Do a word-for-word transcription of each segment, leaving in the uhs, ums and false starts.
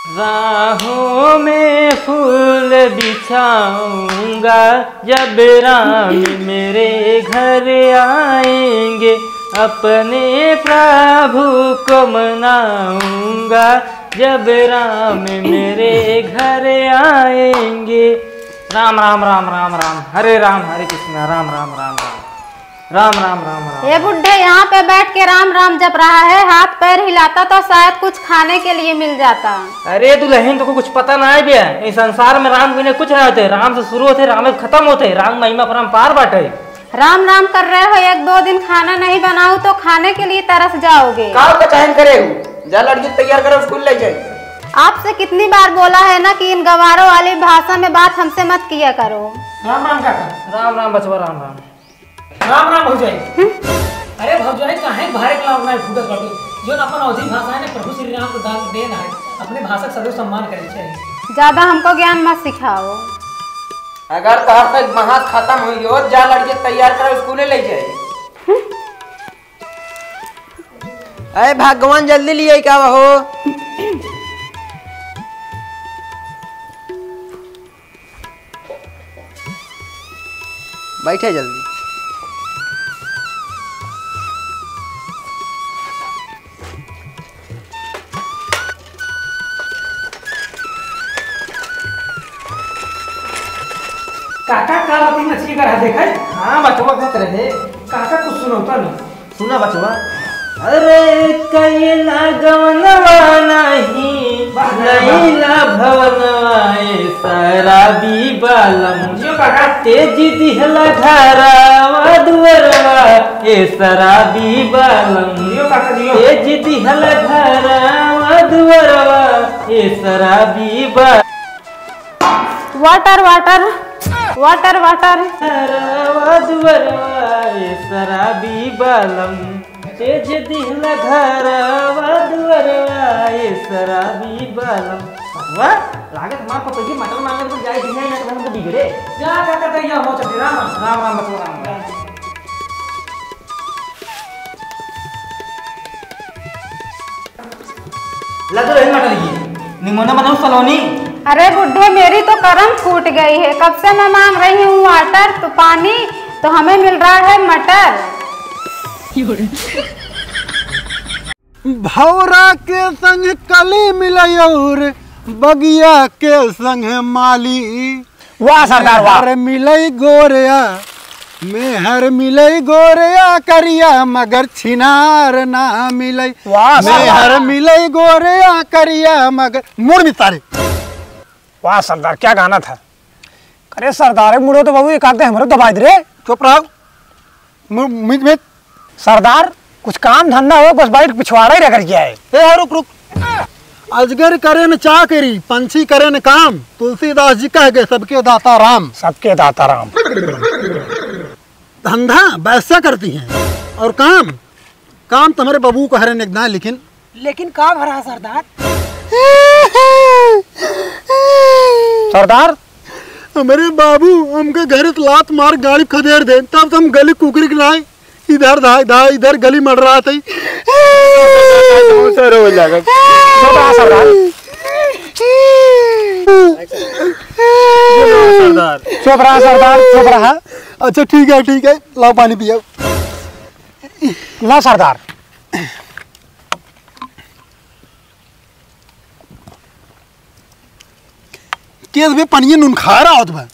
राहों में फूल बिछाऊंगा, जब राम मेरे घर आएंगे, अपने प्रभु को मनाऊंगा, जब राम मेरे घर आएंगे। राम राम राम राम राम, हरे राम हरे कृष्णा, राम राम राम राम। राम, राम, राम, राम। ये बुड्ढे यहाँ पे बैठ के राम, राम जप रहा है, हाथ पैर हिलाता तो शायद कुछ खाने के लिए मिल जाता। अरे दुलहिन, तोको कुछ पता नाहीं बे। इस संसार में राम बिना कुछ नाहीं होते। राम से शुरू होते, राम से खतम होते। राम महिमा अपरंपार बाटे। राम, राम कर रहे हो, एक दो दिन खाना नहीं बनाओ तो खाने के लिए तरस जाओगे। का का चयन करे हो? जा लड़की तैयार करो, स्कूल ले जाए। आपसे कितनी बार बोला है ना कि इन गंवारों वाली भाषा में बात हमसे मत किया करो। राम राम काका। राम राम बचवा, राम राम। राम राम भौजाई। हम्म? अरे भौजाई, काहे भारे के लाग नाहीं फूटत बाटे? जौन अपन अवधी भाषा है ना, प्रभु श्री राम के दान देन है, अपने भाषा के सदैव सम्मान करे के चाहिए। ज्यादा हमको ज्ञान मत सिखाओ। अगर तोहर से बहस खतम होई हो, जा लड़के तैयार करो, स्कूले ले जाए। हम्म? अरे भगवान, जल्दी लिए का हो। बैठे जल्दी। काका, का बात है, मछली का रहा देखा है? हाँ, बचवा कहत रहे। काका, कुछ सुनौता नहीं। सुना बचवा। अरे कइला गवनवा नाही, वाह, वाह, वाह। नइला भवनवा ए शराबी बालम। जियो काका। तेज दिहला घरावा दुअरवा ए शराबी बालम। जियो काका, जियो। तेज दिहला घरावा दुअरवा ए शराबी बा- Water, water, water, water। सरवा दुअरवा ए शराबी बालम, तेज दिहला घरवा दुअरवा ए शराबी बालम। वाह, लागत हमार पतोहिए मटर मांगत तो जाए दिया ना, तो हम तो बिगड़े। जा काका, तैयार हो चले, राम राम। राम राम बचवा, राम राम। लग रही मटर की। निमोना बनाओ सलोनी। अरे बुड्ढे, मेरी तो करम फूट गई है। कब से मैं मांग रही हूँ water, तो पानी, तो हमें मिल रहा है मटर। भौरा के संग कली मिलई और बगिया के संग माली। वाह सरदार, वाह। मेहर मिलई गोरया, मेहर मिलई गोरया करिया, मगर छिनार ना मिलई। वाह सरदार। मेहर मिलई गोरया करिया, मगर मुड़ मितारे। वाह सरदार, क्या गाना था। अरे सरदार, मुड़ो तो बाबू, एक आध हमरो दबाई दे रे। चुप रहो। मु-, मित, मित। सरदार, कुछ काम धंधा हो, बस बैठ पिछवाड़ा ही रगड़ गया है। ए, रुक, रुक। अजगर करे न चाकरी, पंछी करे न काम, तुलसीदास जी कह गए, सबके दाता राम। सबके दाता राम। धंधा वैसा करती हैं, और काम, काम तो हमरे बाबू को हरे निकना, लेकिन लेकिन का भरा सरदार? सरदार? हमरे बाबू हमके घर से लात मार गाड़ी खदेड़ दे, तब तो हम गली कुकरी के नाई इधर धा, धा, इधर गली मंडरात ही। बहुत सारा हो जाएगा। चुप रहा सरदार। चुप रहा सरदार। चुप रहा सरदार, चुप रहा। अच्छा ठीक है, ठीक है, लाओ पानी पियो। ला सरदार। केस में पनिये नून खा रहा होत बा।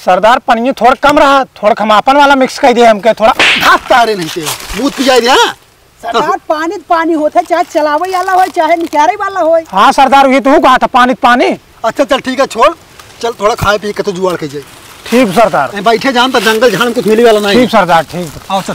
सरदार, पनिये थोड़ा कम रहा, थोड़ा खमापन वाला mix कर दे हमके थोड़ा। हाथ तारे नहीं ते, दूध पियाई दे, हाँ? सरदार, पानी त पानी होत है, चाहे चलावे वाला होय, चाहे निकारे वाला होय। हाँ सरदार, ये तो कहा था, पानी त पानी। अच्छा चल ठीक है, छोड़, चल थोड़ा खाए पिए के तो जुगाड़ कर जाए। ठीक सरदार। ए, बैठे जान तो जंगल झाड़ में कुछ मिली वाला नहीं। ठीक सरदार, ठीक। आओ चल।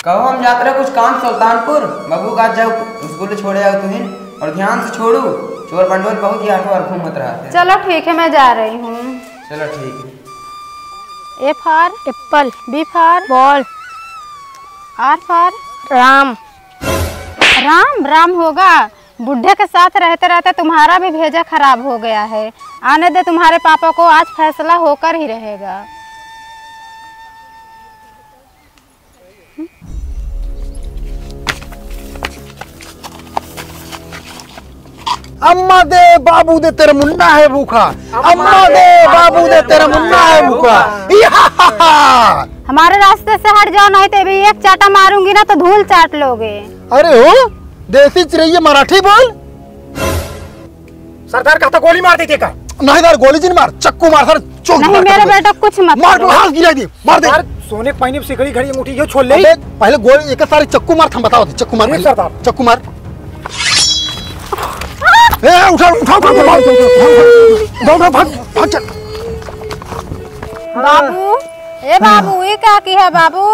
कहो हम जात रहे कुछ काम सुल्तानपुर, बबू का जाओ स्कूल छोड़े आओ तुहिन, और ध्यान से छोड़ू, चोर बंडोर बहुत ही आठो और घूमत रहते हैं। चलो ठीक है, मैं जा रही हूँ। चलो ठीक है। A for apple, B for ball, R for राम। राम, राम होगा। बुढ़े के साथ रहते रहते तुम्हारा भी भेजा खराब हो गया है। आने दे तुम्हारे पापा को, आज फैसला होकर ही रहेगा। अम्मा दे, बाबू दे, तेरा मुन्ना है भूखा। अम्मा दे, बाबू दे, तेरा मुन्ना है भूखा। इहा! हमारे रास्ते से हट जाओ, नहीं तो अभी एक चाटा मारूंगी ना तो धूल चाट लोगे। अरे हो, देसी चिरैया मराठी बोल। सरदार कहता गोली मार देते का? नहीं सर, गोली जिन मार, चक्कू मार सर, चोक नहीं, मार मेरे सर। बेटा कुछ मत मार करो। के हाथ गिरा दे, मार दे। सरदार, सोने के पहिने पे सिकड़ी घड़ी अंगूठी यो छोड़ ले। अबे, पहले गोली एक सारी चक्कू मार, हम बताओ दे, चक्कू मार जी पहले। सरदार। चक्कू मार। ए, उठा, उठा, उठा, उठा, उठा, उठा, उठा, उठा, भाग, भाग, चल। बाबू, ए बाबू, ये का की है बाबू?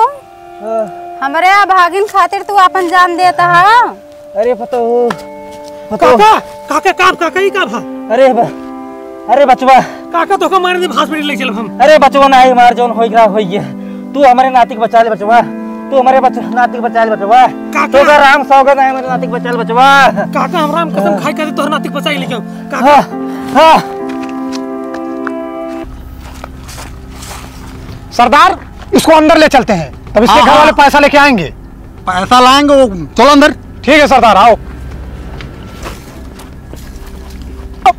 हाँ। हमरे अभागिन खातिर तू अपन जान देता है? अरे पतोहू, पतोहू। काका, काका, का, काका, ई का भा? अरे ब-, अरे बचवा। काका, तोका मारे दे, हॉस्पिटल ले चलब हम। अरे बचवा, नाही मार, जौन होई गया, होई गया। तू हमरे नाती के बचा ले बचवा, तू हमरे बच-, नाती के बचा ले बचवा। काका। तोका राम सौगत है, हमरे नाती के बचा ले बचवा। काका, हम राम कसम हाँ। खाई कर तोहर नाती के बचाई ले जाओ। काका। हाँ, हाँ। सरदार, इसको अंदर ले चलते हैं, तब इसके हाँ, घर वाले हाँ। पैसा लेके आएंगे। पैसा लाएंगे वो, चलो अंदर। ठीक है सरदार, आओ।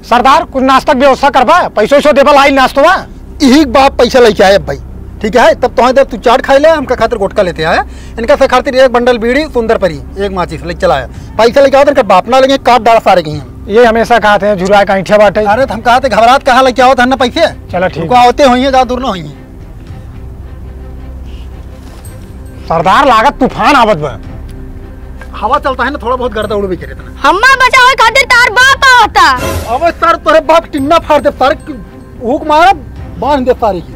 सरदार, कुछ नाश्ता के व्यवस्था करबा, पैसो वैसो देबा, लाई नाश्तो बा। यही बाप पैसा लेके आए भाई, ठीक है, तब तो है, तू चाट खाई ले, हमका खातिर गुटखा लेते आए, इनका से खातिर एक बंडल बीड़ी, सुंदर परी, एक माचिस लेके चला आया। पैसा लेके आओ, तो इनका बाप ना लगे, काट डाला सारे के हम। ये हमेशा कहते हैं, झुरा का ऐंठा बाटे। अरे, तो हम कहते घबरात कहाँ लेके आओ, तो है ना पैसे। चलो, ठीक। रुको, आवते होइए, ज्यादा दूर ना होइए। सरदार, लागत तूफान आवत बा। हवा चलता है ना, थोड़ा बहुत गर्दा उड़बे करे इतना। हम्मा बचावे खातिर तार बाप आवता। अबे सर, तोरे बाप टिन्ना फाड़ दे सारे, हुक मारा, बांध दे सारे की।